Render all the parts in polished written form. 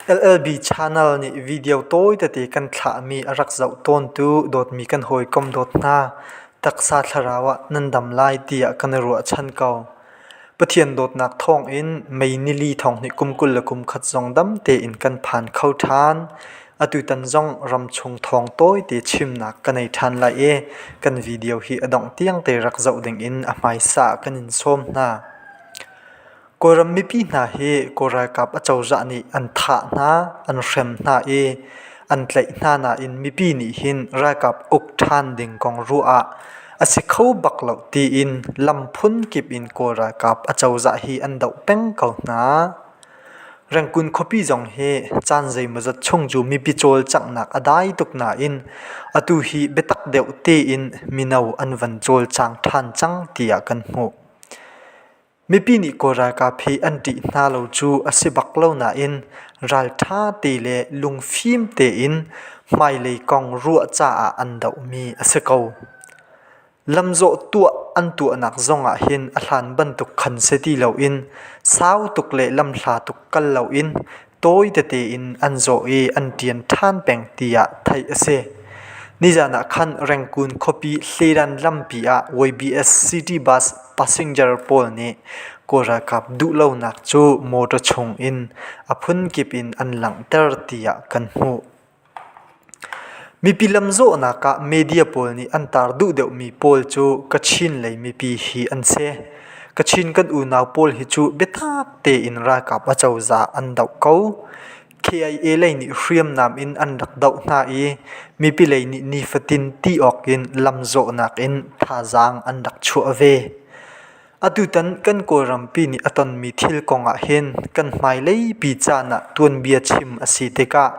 LLB channel nih video tawi tete kan thlahmi a rak zoh tawntu dawtmi kan hawikom dawt hna, taksa thlarau ah nan dam lai tiah kan i ruahchan ko. Pathian dawtnak thawngin May nili thonghnih kum 21 zong dam tein kan phan kho ṭhan. Atutan zong ramchung thawng tawite chimnak ka nei ṭhan lai i kan video hi a dongh tiang te rak zoh dingin a hmaisa ah kan in sawm hna. Kawlram mipi hna hi Kawl ralkap acozah nih an thah hna, an hrem hna i an tlaih hna nain mipi nih hin ralkap uk ṭhan ding kong ruah ah a si kho bak lo tiin lam phunkip in Kawl ralkap acozah hi an doh peng ko hna. Rengkun khuapi zong hi caan zeimawzat chung cu mipi cawlcanghnak a dai tuk nain atu hi biatak deuh tein mino an van cawlcang ṭhan cang tiah kan hmuh. Mipi nih Kawl ralkap hi an ṭih hna lo cu a si bak lo nain ralṭha te le lungfim tein hmailei kong ruah caah an dohmi a si ko. Lamzawh tuah an tuahnak zongah hin a hlan bantuk khan si ti loin sau tuk le lamhla tuk kal loin tawi tete in an zawh i an ṭian ṭhan peng tiah theih a si. Nizan ah khan Rengkun khuapi Hledan lampi ah YBS City Bus passenger pawl nih Kawl ralkap duhlonak cu motor chung in a phunkip in an langhter tiah kan hmuh. Mipi lamzawhnak ah media pawl nih an tar duh deuhmi pawl cu Kachin lei mipi hi an si. Kachin kan unau pawl hi cu biatak tein ralkap acozah an doh ko. KIA lei nih hriamnam in an rak doh hna i mipi lei nih nifatin ti awk in lamzawhnak in thazaang an rak chuah ve. Atutan kan Kawlrampi nih a tonmi thil kong ahhin kan hmaileipi caan ah tuanbia chim a si tikah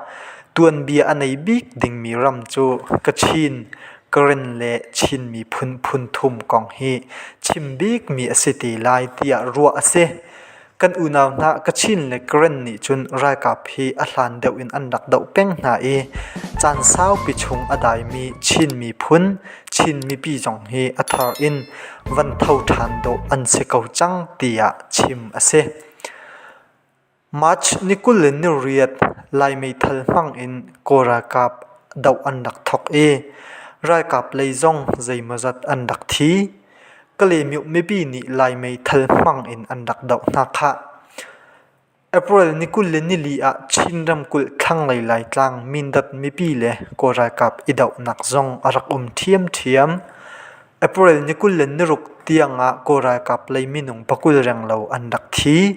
tuanbia a nei bik dingmi ram cu Kachin, Karen le Chin miphun phun thum kong hi chim bikmi a si te lai tiah ruah a si. Kan unau hna Kachin le Karen nih cun ralkap hi a hlan deuh in an rak doh peng hna i caan saupi chung a daimi Chin miphun, Chin mipi zong hi a thar in van tho ṭhan dawh an si ko cang tiah chim a si. March ni 28 Lai meithal hmang in Kawl ralkap doh an rak thawk i ralkap lei zong zeimawzat an rak thi. Kalaymyo mipi nih Lai meithal hmang in an rak doh hna khah. April ni 24 ah Chin ramkulh thlanglei Laitlang Mindat mipi le Kawl ralkap i dohnak zong a rak um ṭhiamṭhiam. April ni 26 tiang ah Kawl ralkap lei minung pakul renglo an rak thi.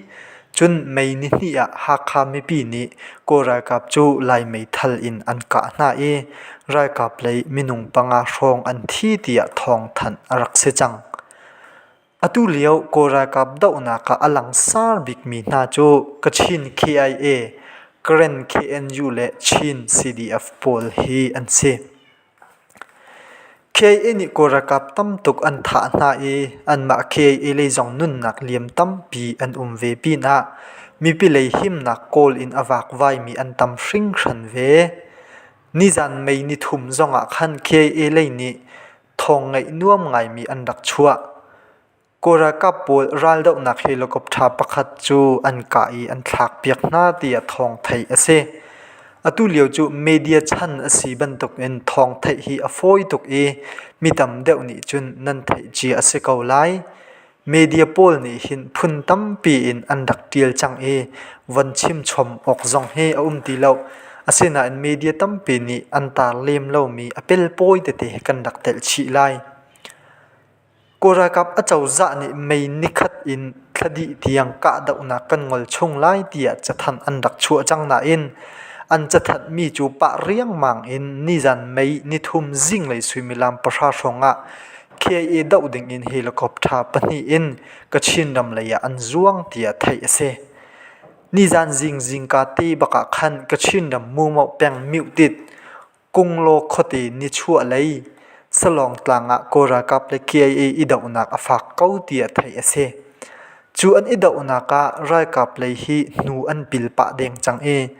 Cun May ni hnih ah Hakha mipi nih Kawl ralkap cu Lai meithal in an kah hna i ralkap lei minung panga hrawng an thi tiah thawngthanh a rak si cang. Atu lio Kawl ralkap dohnak ah a langsar bikmi hna cu Kachin KIA, Karen KNU le Chin CDF pawl hi an si. KIA nih Kawl ralkap tamtuk an thah hna i anmah KIA lei zong nunnak liam tampi an um ve pinah mipi lei himnak kawl in a vakvaimi an tam hringhran ve. Nizan May nithum zongah khan KIA lei nih thawng ngaih nuam ngaimi an rak chuah. Kawl ralkap pawl raldohnak helicopter pakhat cu an kah i an thlakpiak hna tiah thawng theih a si. Atu lio cu media chan a si bantukin thawng theih hi a fawi tuk i mi tam deuh nih cun nan theih cia a si ko lai. Media pawl nih hin phun tampi in an rak ṭial cang i von chim chom awk zong hi a um ti lo. Asinain media tampi nih an taar lem lomi a pelpawi tete kan rak telh chih lai. Kawl ralkap acozah nih May nikhat in thla dih tiang kahdohnak kan ngol chung lai tiah cathanh an rak chuah cang nain an cathanhmi cu pah riangmang in nizan May nithum zinglei suimilam pahra hrawng ah KIA doh dingin helicopter pahnih in Kachin ram lei ah an zuang tiah theih a si. Nizan zing zingka te bak ah khan Kachin ram Mumoh peng Myotit Kunglaw khuate nichuah lei Salawng tlang ah Kawl ralkap le KIA i dohnak a fak ko tiah theih a si. Cu an i dohnak ah ralkap lei hi hnu an pil pah deng cang i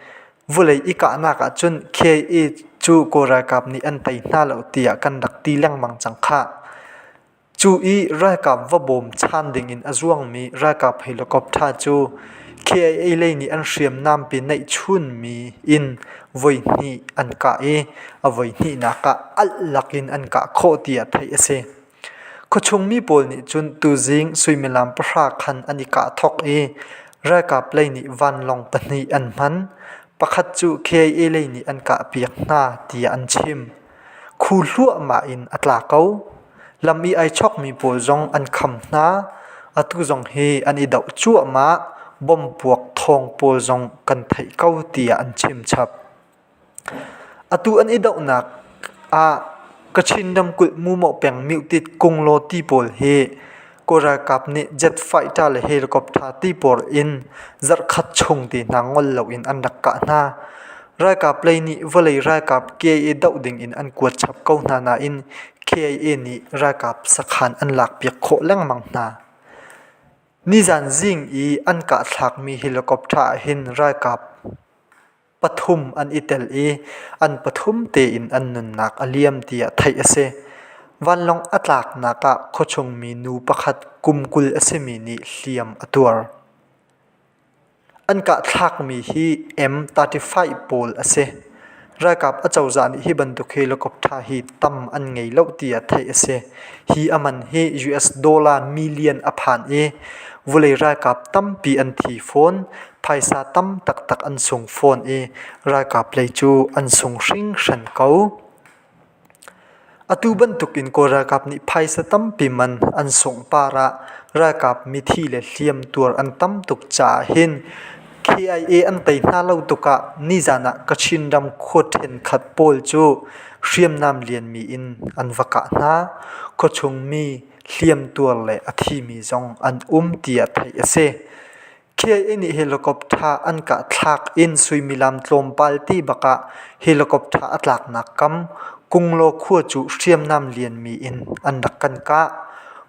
Vulei i kahnak ahcun KIA cu Kawl ralkap nih an tei hna lo tiah kan rak ti lengmang cang khah. Cu i ralkap va bawm chan dingin a zuangmi ralkap helicopter cu KIA lei nih an hriamnam pi neihchunmi in voihnih an kah i a voihnihnak ah alh lakin an kah khawh tiah theih a si. Khuachung mi pawl nih cun tuzing suimilam pahra khan an i kah thawk i ralkap lei nih vanlawng pahnih an hman. Pakhat cu KIA lei nih an kahpiak hna tiah an chim. Khu hluahmah in a tla ko. Lam i ai chawkmi pawl zong an kham hna. Atu zong hi an i doh cuahmah. Bom puak thawng pawl zong kan theih ko tiah an chim chap. Atu an i dohnak ah Kachin ramkulh Mumaw peng Myotit Kunglaw ti pawl hi Kawl ralkap nih jet fighter le helicopter ti pawl in zarhkhat chung te hna ngol loin an rak kah hna. Ralkap lei nih vawlei ralkap KIA doh ding in an kuat chap ko hna nain KIA nih ralkap sakhan an lakpiak khawh lengmang hna. Nizan zing i an kahthlakmi helicopter ah hin ralkap pathum an i tel i an pathum tein an nunnak a liam tiah theih a si. Vanlawng a tlaknak ah khuachungmi nu pakhat kum 20 a simi nih hliam a tuar. An kahthlakmi hi M-35 pawl a si. Ralkap acozah nih hi bantuk helicopter hi tam an ngei lo tiah theih a si. Hi a man hi US dollar million a phan i vawlei ralkap tampi an thi fawn. Phaisa tam taktak an sung fawn i ralkap lei cu an sung hringhran ko. Atu bantukin Kawl ralkap nih phaisa tampi man an sungh par ah ralkap mithi le hliamtuar an tam tuk caah hin KIA an tei hna lo tuk ah nizan ah Kachin ram khua ṭhenkhat pawl cu hriamnam lianmi in an va kah hna. Khuachung mi hliamtuar le a thimi zong an um tiah theih a si. KIA nih helicopter an kahthlak in suimilam tlawmpal ti bak ah helicopter a tlaknak kam Kunglaw khua cu hriamnam lianmi in an rak kan kah.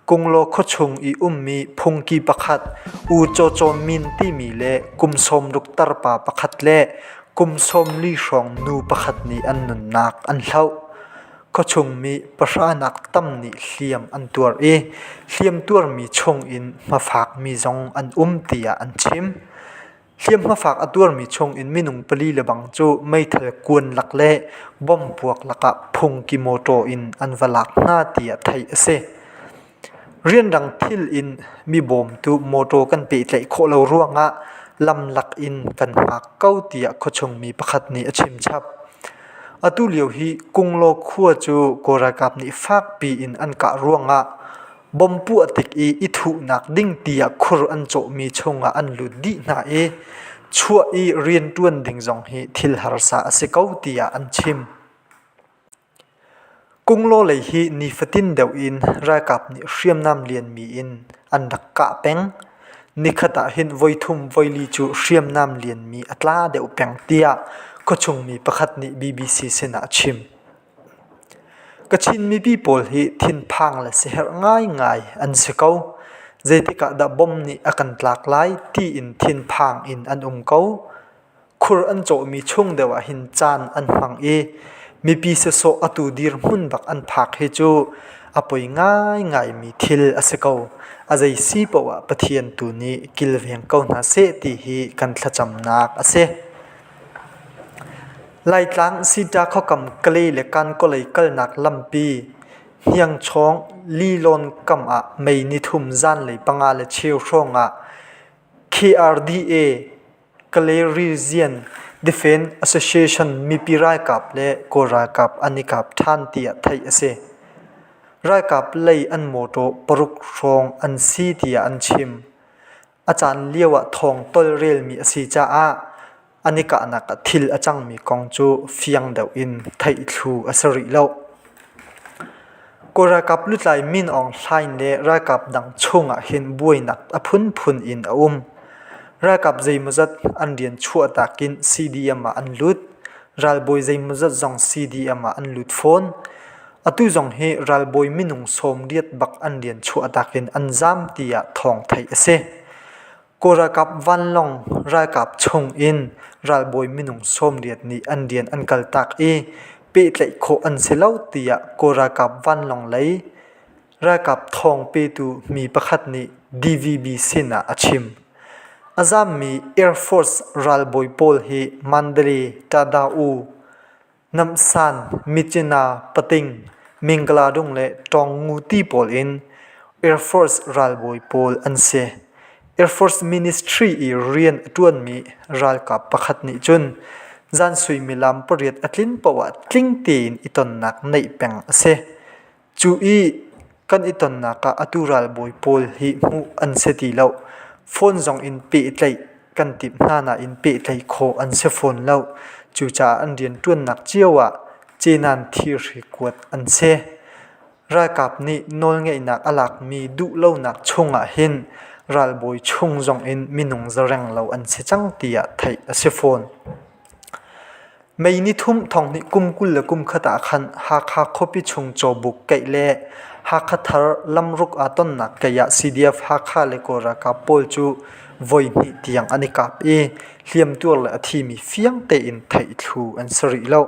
Kunglaw khuachung i ummi phungki pakhat U Caw Caw Min timi le kum 60 tarpa pakhat le kum 40 hrawng nu pakhat nih an nunnak an hloh. Khuachungmi pahranak tam nih hliam an tuar i hliam tuarmi chungin hmafakmi zong an um tiah an chim. Hliam hmafak a tuarmi chungin minung pali lebang cu meithal kuan lak le bom puak lakah phungki mawṭaw in an va lak hna tiah theih a si. Rianrang thil in mi bawmtu mawṭaw kan pehtlaih khawh lo ruangah lamlak in kan hngak ko tiah khuachung mi pakhat nih a chimchap. Atu lio hi Kunglaw khua cu Kawl ralkap nih fakpi in an kah ruangah bom puah tik i i thuhnak ding tiah khur an cawhmi chungah an lut dih hna i chuah i rianṭuan ding zong hi thil harsa a si ko tiah an chim. Kunglaw lei hi nifatin deuh in ralkap nih hriamnam lianmi in an rak kah peng. Nikhat ah hin voithum voili cu hriamnam lianmi a tla deuh peng tiah khuachung mi pakhat nih BBC sinah a chim. Kachin mipi pawl hi thinphang le siaherh ngaingai an si ko. Zeitik ah dah bom nih a kan tlak lai tiin thinphang in an um ko. Khur an cawhmi chung deuh ah hin caan an hmang i mipi sawsawh atu dirhmun bak an phak hi cu a poi ngaingaimi thil a si ko. A zei si paoh ah Pathian tu nih kilveng ko hna seh ti hi kan thlacamnak a si. Laitlang Sita khuakam Kalay le Kankaw lei kalnak lampi Hniangchawng Lilawn kam ah May nithum zanlei panga le cheu hrawng ah KRDA Kalay Region Defence Association mipi ralkap le Kawl ralkap an i kap ṭhan tiah theih a si. Ralkap lei an mawṭaw paruk hrawng an si tiah an chim. A caan lioah thawng tawlrelmi a si caah an i kahnak ah thil a cangmi kong cu fiang deuh in theih thlu a si rih lo. Kawl ralkap lutlai Min Aung Hlaing le ralkap dang chungah hin buainak a phunphun in a um. Ralkap zeimawzat an rian chuahtak in CDM ah an lut. Ralbawi zeimawzat zong CDM ah an lut fawn. Atu zong hi ralbawi minung 80 bak an rian chuahtak in an zaam tiah thawng theih a si. Kawl ralkap vanlawng ralkap chung in ralbawi minung 80 nih an rian an kaltak i pehtlaih khawh an si lo tiah Kawl ralkap vanlawng lei ralkap thawng petu mi pakhat nih DVB sin ah a chim. A zaammi Air Force ralbawi pawl hi Mandalay, Tada-U, Namsan, Myitkyina, Pating, Mingaladung le Tawngngu ti pawl in Air Force ralbawi pawl an si. Air Force Ministry i rian a ṭuanmi ralkap pakhat nih cun zan suimilam pariat a tlin paoh ah tling tein i tonnak neih peng a si. Cu i kan i tonnak ah atu ralbawi pawl hi hmuh an si ti lo. Phone zong in pehtlaih kan timh hna nain pehtlaih khawh an si fawn lo. Cucaah an rianṭuannak cio ah cenan thirhri kuat an si. Ralkap nih nawlngeihnak a lakmi duhlonak chungah hin ralbawi chung zong in minung zareng lo an si cang tiah theih a si fawn. Mei nithum thonghnih kum 21 ah khan Hakha khuapi chung cawbuk keih le Hakha Thar lamruk aa tonnak keih ah CDF Hakha le Kawl ralkap pawl cu voihnih tiang an i kap i hliamtuar le a thimi fiang tein theih thlu an si rih lo.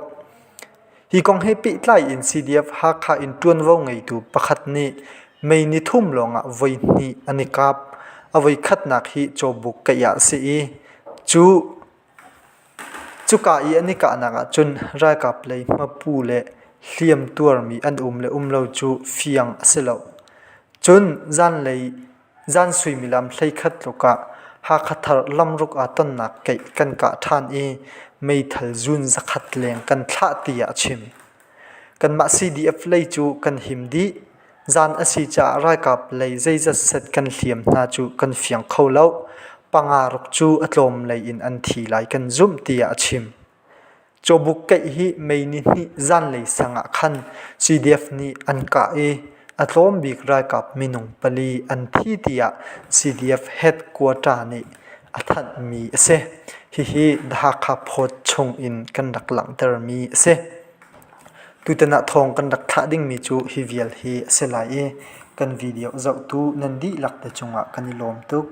Hi kong he pehtlai in CDF Hakha in ṭuanvo ngeitu pakhat nih mei nithum lawngah voihnih an i kap. A voikhatnak hi cawbuk keih ah a si i cu Cuka i an i kahnak ahcun ralkap lei hmapu le hliam tuarmi an um le um lo cu fiang a si lo. Cun zanlei zan suimilam 11 tluk ah Hakha Thar lamruk aa tonnak keih kan kah ṭhan i meithal zun zakhat leng kan thlah tiah a chim. Kanmah CDF lei cu kan him dih. Zan a si caah ralkap lei zeizat set kan hliam hna cu kan fiang kho lo. Panga ruk cu a tlawm lei in an thi lai kan zumh tiah a chim. Cawbuk keih hi May nihnih zanlei sang ah khan CDF nih an kah i a tlawm bik ralkap minung pali an thi tiah CDF headquarter nih a thanhmi a si. Hihi The Hakha Post chung in kan rak langhtermi a si. Tutan ah thawng kan rak thlah dingmi cu hi vial hi a si lai i kan video zohtu nan dihlak te cungah kan i lawm tuk.